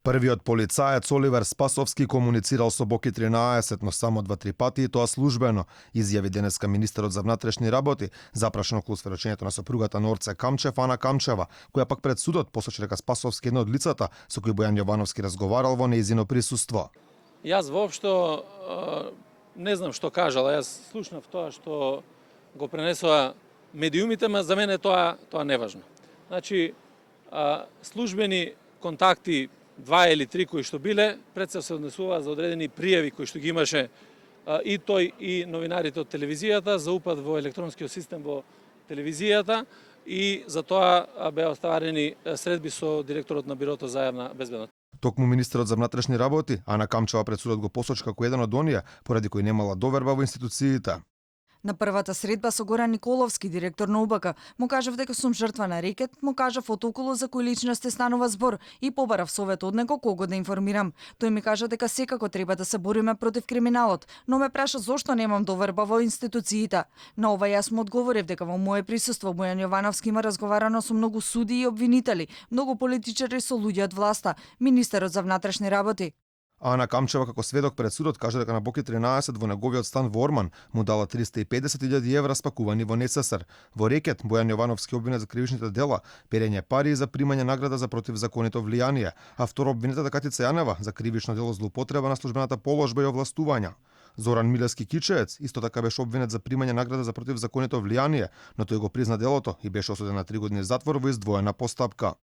Првиот полицаец Оливер Спасовски комуницирал со Боки 13, но само 2-3 пати и тоа службено, изјави денеска министерот за внатрешни работи, запрашен околу сведочењето на сопругата на Орце Камчев, Ана Камчева, која пак пред судот посочи дека Спасовски е едно од лицата со кои Бојан Јовановски разговарал во нејзино присуство. Јас воопшто не знам што кажал, јас слушнав тоа што го пренесоа медиумите, ма за мене тоа неважно. Значи, службени контакти 2 или 3 кои што биле, пред се однесува за одредени пријави кои што ги имаше и тој и новинарите од телевизијата за упад во електронскиот систем во телевизијата и за тоа беа оставарени средби со директорот на Бирото за јавна безбедност. Токму министерот за внатрешни работи, Ана Камчева пред судот го посочи како еден од оние поради кои немала доверба во институциите. На првата средба со Горан Николовски, директор на УБК, му кажав дека сум жртва на рекет, му кажав отоколу за кои личности станува збор и побарав совет од него кого да информирам. Тој ми кажа дека секако треба да се бориме против криминалот, но ме праша зошто немам доверба во институциите. На ова јас му одговорив дека во мое присуство Бојан Јовановски има разговарано со многу суди и обвинители, многу политичари со луѓе од власта, министерот за внатрешни работи. Ана Камчева како сведок пред судот кажа дека на Боки 13 во неговиот стан во Орман му дала 350.000 евра спакувани во НССР. Во рекет Бојан Јовановски обвинет за кривичните дела, перење пари и за примање награда за противзаконито влијание, а второ обвинетата Катица Јанева за кривично дело злоупотреба на службената положба и овластувања. Зоран Милевски Кичеец исто така беше обвинет за примање награда за противзаконито влијание, но тој го призна делото и беше осуден на 3 години затвор во издвоена постапка.